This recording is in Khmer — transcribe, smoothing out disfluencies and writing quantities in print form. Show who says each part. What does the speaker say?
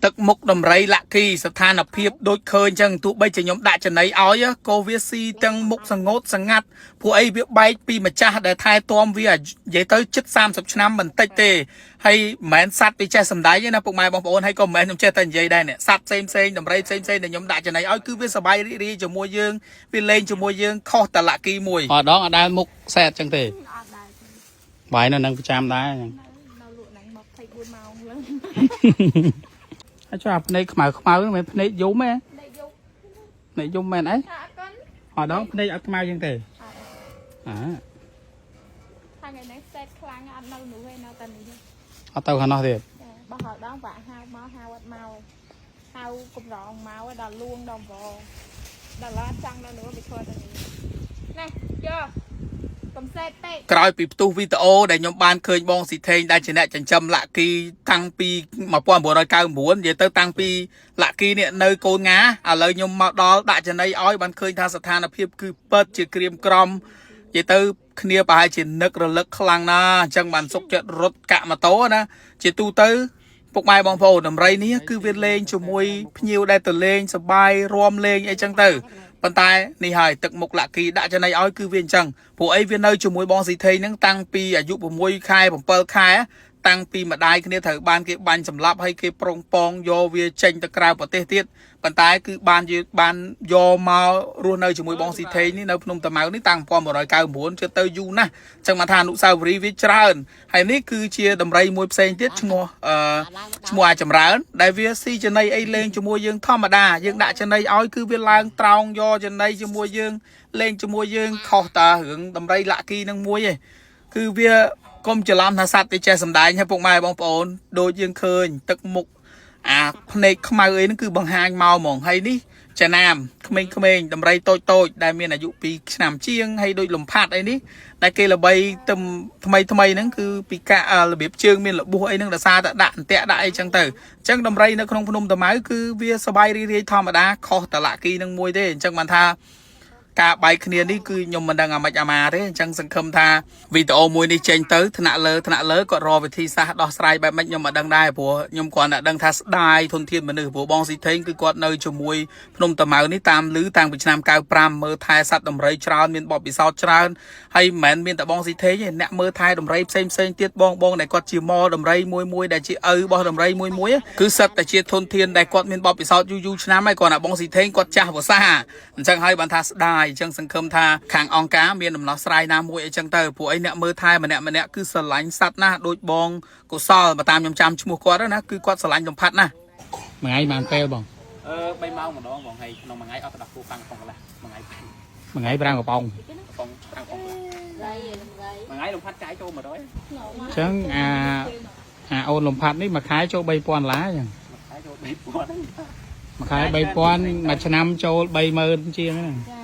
Speaker 1: ទឹកមុខដំរីលាក់គីស្ថានភាពដូចឃើញចឹងទោះបីជាខ្ញុំដាក់ចំណីឲ្យក៏វាស៊ីទាំងមុខសងោតសងាត់ពួកអីវាបែកពីម្ចាស់ដែលថែទាំវានិយាយទៅជិត30ឆ្នាំមិនតិចទេហើយមិនមែនសัตว์វាចេះសំដែងទេណាពុកម៉ែបងប្អូនហើយក៏មិនមែនខ្ញុំចេះតែនិយាយដែរនេះសัตว์ផ្សេងផ្សេងដំរីផ្សេងផ្សេងដែលខ្ញុំដាក់ចំណីឲ្យគឺវាសប្បាយរីករាយជាមួយយើងវាលេងជាមួយយើងខុសតលាក់គីមួយអត់ដងអត់ដែលមុខសែតចឹងទេ
Speaker 2: អត់ដែរ
Speaker 1: បាយនៅនឹងប្រចាំដែរ
Speaker 2: នៅលក់ហ្នឹងមក24ម៉ោងឡើង
Speaker 1: ហើយចុះអាភ្នែកខ្មៅខ្មៅហ្នឹងមិនមែនភ្នែកយំទេ
Speaker 2: ដេកយក
Speaker 1: ភ្នែកយំមែនអី
Speaker 2: ថាអត់កុន
Speaker 1: អត់ដងភ្នែកអត់ខ្មៅចឹងទេអា
Speaker 2: ថាថ្ងៃនេះសេតខ្លាំងអត់នៅនោះទេនៅតែនេះទេ
Speaker 1: អត់ទៅខាងនោះទៀត
Speaker 2: ចាបើហៅដងបាក់ហៅមកហៅអត់មកហៅកម្រងមកដល់លួងដល់វដល់ឡាចង់នៅនោះវាឈរតែនេះណែយកកុំសេតពេក
Speaker 1: ក្រោយពីផ្ទុះវីដេអូដែលខ្ញុំបានឃើញបងស៊ីថេងដែលជាអ្នកចិញ្ចឹមលាក់គីតាំងពី1999និយាយទៅតាំងពីលាក់គីនេះនៅកូនងាឥឡូវខ្ញុំមកដល់ដាក់ចំណីឲ្យបានឃើញថាស្ថានភាពគឺពិតជាក្រៀមក្រំនិយាយទៅគ្នាប្រហែលជានឹករលឹកខ្លាំងណាស់អញ្ចឹងបានសុកចិត្តរត់កាក់ម៉ូតូណាជាទូទៅពុកម៉ែបងប្អូនដំរីនេះគឺវាលេងជាមួយភ្ញៀវដែលទៅលេងសប្បាយរាំលេងអីចឹងទៅប៉ុន្តែនេះហើយទឹកមុខលាក់គីដាក់ចំណីឲ្យគឺវាអញ្ចឹងព្រោះអីវានៅជាមួយបងស៊ីថេងហ្នឹងតាំងពីអាយុ6ខែ7ខែតាំងពីម្ដាយគ្នាត្រូវបានគេបាញ់សម្លាប់ហើយគេប្រុងប៉ងយកវាចេញទៅក្រៅប្រទេសទៀតប៉ុន្តែគឺបានយបានយកមករស់នៅជាមួយបងស៊ីថេងនេះនៅភ្នំតាម៉ៅនេះតាំង1999ជិតទៅយូរណាស់អញ្ចឹងមកថាអនុស្សាវរីយ៍វាច្រើនហើយនេះគឺជាដំរីមួយផ្សេងទៀតឈ្មោះអឺ ឈ្មោះអាចចម្រើនដែលវាស៊ីចំណីអីលេងជាមួយយើងធម្មតាយើងដាក់ចំណីឲ្យគឺវាឡើងត្រោងយកចំណីជាមួយយើងលេងជាមួយយើងខុសតារឿងដំរីលាក់គីនឹងមួយឯងគឺវាកុំច្រឡំថាសត្វវាចេះសំដែងឲ្យពុកម៉ែបងប្អូនដូចយើងឃើញទឹកមុខអាភ្នែកខ្មៅអីហ្នឹងគឺបង្ហាញមកហ្មងហើយនេះចាណាមក្មេងៗដំរីតូចតូចៗដែលមានអាយុ2ឆ្នាំជាងហើយដូចលំផាត់អីនេះដែលគេល្បីទឹមថ្មីថ្មីហ្នឹងគឺពីការបៀបជើងមានរបួសអីហ្នឹងដោយសារតែដាក់អន្ទាក់ដាក់អីចឹងទៅអញ្ចឹងដំរីនៅក្នុងភ្នំតាម៉ៅគឺវាសប្បាយរីករាយធម្មតាខុសតលាក់គីនឹងមួយទេអញ្ចឹងបានថា ការបែកគ្នានេះគឺខ្ញុំមិនដឹងអាម៉េចអាម៉ាទេអញ្ចឹងសង្ឃឹមថាវីដេអូមួយនេះចេញទៅថ្នាក់លើថ្នាក់លើគាត់រកវិធីសាស្ត្រដោះស្រាយបែបម៉េចខ្ញុំមិនដឹងដែរព្រោះខ្ញុំគ្រាន់តែដឹងថាស្ដាយធនធានមនុស្សព្រោះបងស៊ីថេងគឺគាត់នៅជាមួយភ្នំតាម៉ៅនេះតាមលឺតាំងពីឆ្នាំ95មើលថែសត្វដំរីច្រើនមានបទពិសោធន៍ច្រើនហើយមិនមែនមានតែបងស៊ីថេងទេអ្នកមើលថែដំរីផ្សេងផ្សេងទៀតបងបងដែលគាត់ជាម៉ដំរីមួយមួយដែលជាឪរបស់ដំរីមួយមួយគឺសិតតែជាធនធានដែលគាត់មានបទពិសោធន៍យូរយូរឆ្នាំហើយគាត់ណាបងស៊ីថេងគាត់ចាស់វស្សាអញ្ចឹងហើយបានថាស្ដាយអញ្ចឹងសង្ឃឹមថាខាងអង្គការមានដំណោះស្រាយណាមួយអីចឹងទៅព្រោះអីអ្នកមើលថែម្នាក់ម្នាក់គឺស្រឡាញ់សត្វណាស់ដូចបងកុសលបើតាមខ្ញុំចាំឈ្មោះគាត់ណាគឺគាត់ស្រឡាញ់លំផាត់ណាស់មួយថ្ងៃបានពេលបង
Speaker 3: អឺ3ម៉ោងម្ដងបងហើយក្នុងមួយថ្ងៃអត់ទៅដល់គូ5កំប៉ុងកន្លះមួយថ្ងៃ
Speaker 1: មួយថ្ងៃ5កំប៉ុង
Speaker 3: កំប៉ុង5កំប៉ុងកន្លះមួយថ្ងៃលំផាត់ចាយចូល100
Speaker 1: អញ្ចឹងអាអាអូនលំផាត់នេះមួយខែចូល3000ដុល្លារអញ្ចឹង
Speaker 3: មួយខែចូល3000
Speaker 1: មួយខែ3000មួយឆ្នាំចូល30000ជាងហ្នឹង